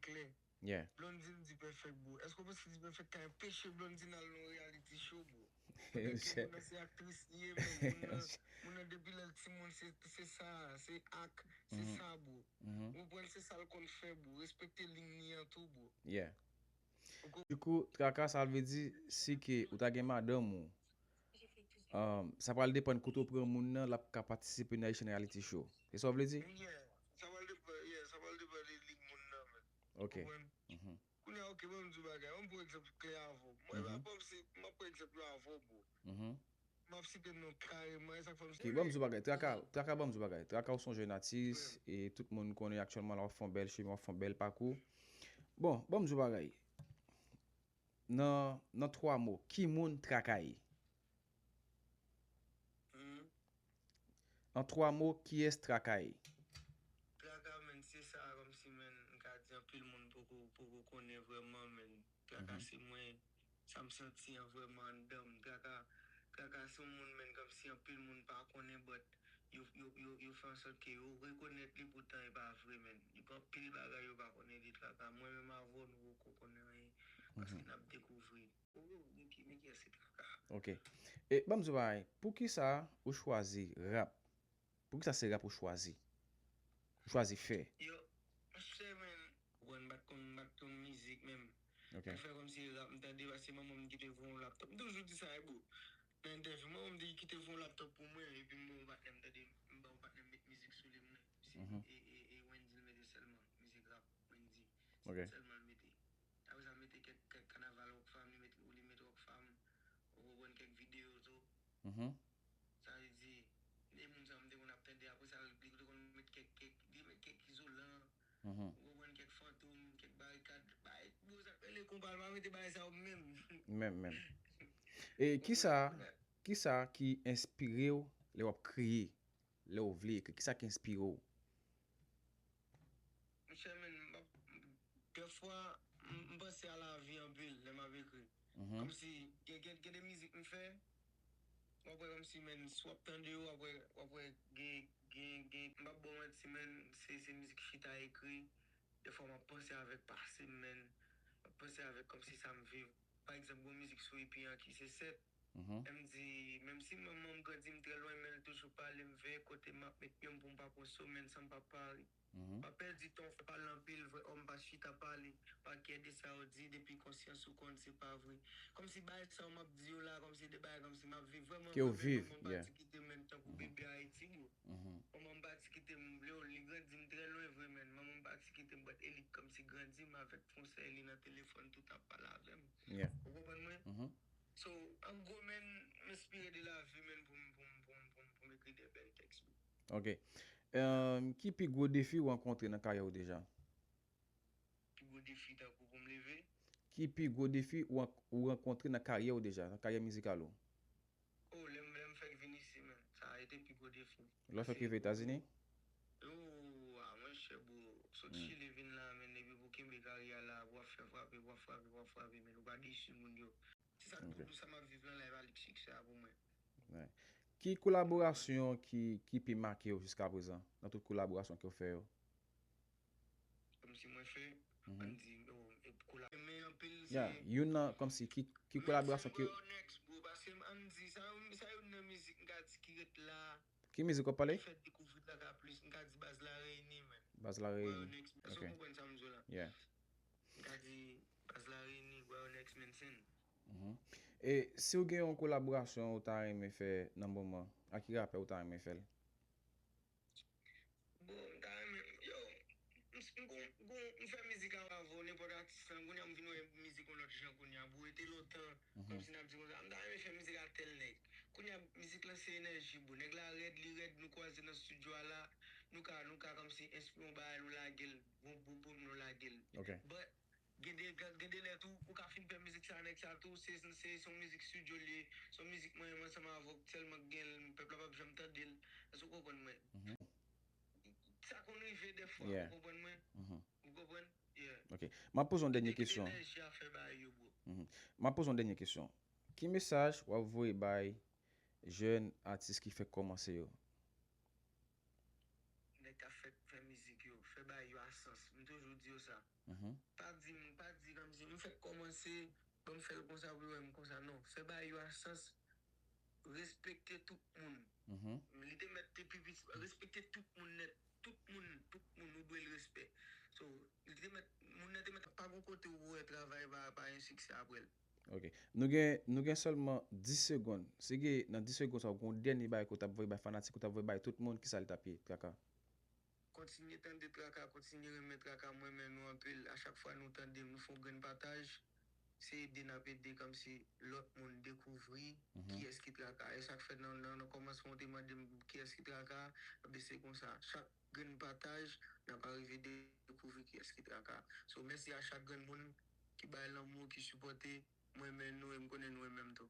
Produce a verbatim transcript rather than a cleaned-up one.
klè. Yeah. Blondine Dipèfèk, bro. Èske w panse Dipèfèk ka enpeche Blondine al nan yon reality show, bro? Paske moun nan se aktris li ye, men moun nan, moun nan depi lè l timoun, se, se sa, se ak, se sa, bro. Ou konprann, se sa l konn fè, bro. Respekte liy li an tou, bro. Yeah. Ou ko- Du coup, Traka, sa vle di, si ke ou ta gen madanm ou, um, sa pral depann kote w pran moun nan, l ap ka patisipe nan Haitian Reality Show. Se sa w vle di? Yeah, sa pral depann, yeah, sa pral depann de liy moun nan, men. Ok. Ou konprann? Kounye a, ok, ban m di w bagay. Ban m pran egzanp klè avè w. Mwen, m ap pran, m ap pran egzanp yo avè w, bro. M ap site non kareman, e sa k fè m Ok, ban m di w bagay. Traka, Traka, ban m di w bagay. Traka, ou se yon jèn atis, e tout moun konnen aktyèlman la w ap fè yon bèl chemen, w ap fè yon bèl pakou. Bon, ban m di w bagay. Nan, nan twa mo, ki moun Traka ye? Hmm. An twa mo, kiyès Traka ye? Traka, menn, se sa, kòmsi, menn, m ka di anpil moun poko, poko konnen vrèman, menn. Traka se mwen, sa m santi an vrèman anndan m. Traka, Traka se yon moun, menn, kòmsi anpil moun pa konnen, but yo, yo, yo, yo fè ansòt ke yo rekonèt li, poutan e pa vre, menn. Li gen anpil bagay yo pa konnen de Traka. Mwen menm avè w, nou poko konnen anyen, paske n ap dekouvri. Oh, men ki, men kiyès se Traka? Ok. E ban m di w bagay, poukisa ou chwazi rap? Poukisa se rap ou chwazi? Ou chwazi fè? Yo, monchè, men, ou konn, m pa t konn, m pa t konn mizik menm. Ok. Mwen fè kòmsi rap m tande, paske manman m ki te voye yon laptop. M toujou di sa, wi, bro. Nan entèvyou, manman m te ki te voye yon laptop pou mwen, epi m ba yon patnè m tande, m ba yon patnè m met mizik sou li, m, se, e, e, e Wendy l mete sèlman, mizik rap Wendy. Ok. Sèlman l mete. Apre sa, l mete kèk, kèk kanaval Rockfam, li mete, li mete Rockfam, ou konprann, kèk videyo tou. Sa vle di, e moun sa yo m te konn ap tande, apre sa, li te konn met kèk, kèk, li met kèk Izolan, ou konprann, kèk Fantom, kèk Barikad, bay, bro, sa k rele konpa, l pa mete bagay sa yo menm. Menm, menm. E kisa, kisa ki enspire w lè w ap kreye, lè w vle ekri? Kisa ki enspire w? Monchè, men, m ap, dèfwa, m, m panse a lavi anpil lè m ap ekri. Kòmsi, gen, gen, gen de mizik m fè, w ap wè kòmsi, men, si w ap tande yo, w ap wè, w ap wè gen, gen, gen, m p ap ba w manti, men, se, se mizik chita ekri. Dèfwa, m ap panse avèk pase m, men, m ap panse avèk kòmsi sa m viv. Pa egzanp, gon mizik sou E P an ki se sèt. M di, menm si manman m grandi m trè lwen, men l toujou pale m, veye kote m ap met pye m pou m pa pran so, men san m pa pare. Pa pèdi tan w fè pale anpil, vrè òm pa chita pale, pa kè de sa yo di, depi konsyans ou konn se pa vre. Kòmsi bagay sa yo m ap di yo la, kòmsi de bagay kòmsi m ap viv vrèman. Ke w viv, yeah. Manman m pati kite m, men tankou bebe Ayiti, bro. Manman m pati kite m, vle w, li grandi m trè lwen vre, men manman m pati kite m, but e li k kòmsi grandi m avèk fransè, li nan telefòn tout ap pale avè m. Yeah. Ou konprann mwen? So, an gwo, men, m enspire de lavi, men, pou m, pou m, pou m, pou m, pou m ekri de bèl tèks, bro. Ok. Em, ki pi gwo defi ou rankontre nan karyè w deja? Pi gwo defi tankou pou m leve? Ki pi gwo defi ou rank-, ou rankontre nan karyè w deja, nan karyè mizikal ou? Oh, lè m, lè m fèk vin isi, men, sa a ete pi gwo defi. Lè w fèk rive Etazini? Oh, a, monchè, bro, sot Chili vin la, men, epi pou kenbe karyè a la, w ap fè frape, w ap frape, w ap frape, men, ou pa desi moun yo. Se sa k pou sa m ap viv lan la, e pa li k siksè a pou mwen. Ki kolaborasyon ki, ki pi make w jiskaprezan, nan tout kolaborasyon ke w fè yo? Kòmsi mwen fè, ann di, oh, e kola-, men anpil se. Yeah, youn nan, kòmsi, ki, ki kolaborasyon ki. Bro, next, bro, paske ann di, sa, sa youn nan mizik m ka di ki ret la. Ki mizik w ap pale? Ki fè dekouvri Traka plis, m ka di Baz La Reyini, man. Baz La Reyini. Next, èske w konprann sa m di w la? Yeah. M ka di Baz La Reyini, Next Manson. E si w gen yon kolaborasyon ou ta renmen fè nan moman, ak ki rapè ou ta renmen fè l? Bon, m ta renmen, yo, m, m gon, gon, m fè mizik avè w, nenpòt atis lan, kounye a m vin wè mizik yon lòt jan kounye a, bro, e te lontan, kòmsi n ap di konsa, m ta renmen fè mizik a tèl nèg. Kounye a, mizik lan se enèji, bro. Nèg la rèd, li rèd, nou kwaze nan estidyo a la, nou ka, nou ka kòmsi enspire yon bagay, nou lage l, bon, bon, bon, nou lage l. Ok. But, Gen de, gen, gen de lè tou, ou ka fin fè mizik sa, nèg sa tou, se, se, se yon mizik studio li ye, se yon mizik mwen menm ansanm avè w sèlman k gen l, pèp la p ap janm tande l. Èske w konprann mwen? Sa konn rive dèfwa, ou konprann mwen? Ou konprann? Yeah. Ok. M ap poze yon dènye kesyon. Enèji a fè bagay yo, bro. M ap poze yon dènye kesyon. Ki mesaj w ap voye bay jèn atis ki fèk kòmanse yo? Nèg k ap fèk fè mizik yo, fè bagay yo a sans. M toujou di yo sa. Mhm. Pa di m, pa di kòmsi m fèk kòmanse, bon, m fè l konsa pou yo wè m konsa. Non, fè bagay yo a sans, respekte tout moun. Mhm. Li te mèt te pi piti, respekte tout moun nèt. Tout moun, tout moun, ou dwe l respè. So, li te mèt, moun nan te mèt pa gon kote ou wè travay pa, pa gen siksè apre l. Ok. Nou gen, nou gen sèlman dis segonn. Si gen nan dis segonn sa, ou gen yon dènye bagay ke w t ap voye bay fanatik, ou t ap voye bay tout moun, ki sa l t ap ye, Traka? Kontinye tande Traka, kontinye renmen Traka, mwen renmen nou anpil. A chak fwa nou tande, nou fè yon grenn pataj, se ede n ap ede kòmsi lòt moun dekouvri Mhm. kiyès ki Traka. E sa k fè nan, nan, nan kòmansman ou te mande m kiyès ki Traka, ebyen se konsa. Chak grenn pataj, n ap arive dekouvri kiyès ki Traka. So, mèsi a chak grenn moun ki bay lanmou, ki sipòte. Mwen renmen nou e m konnen nou renmen m tou.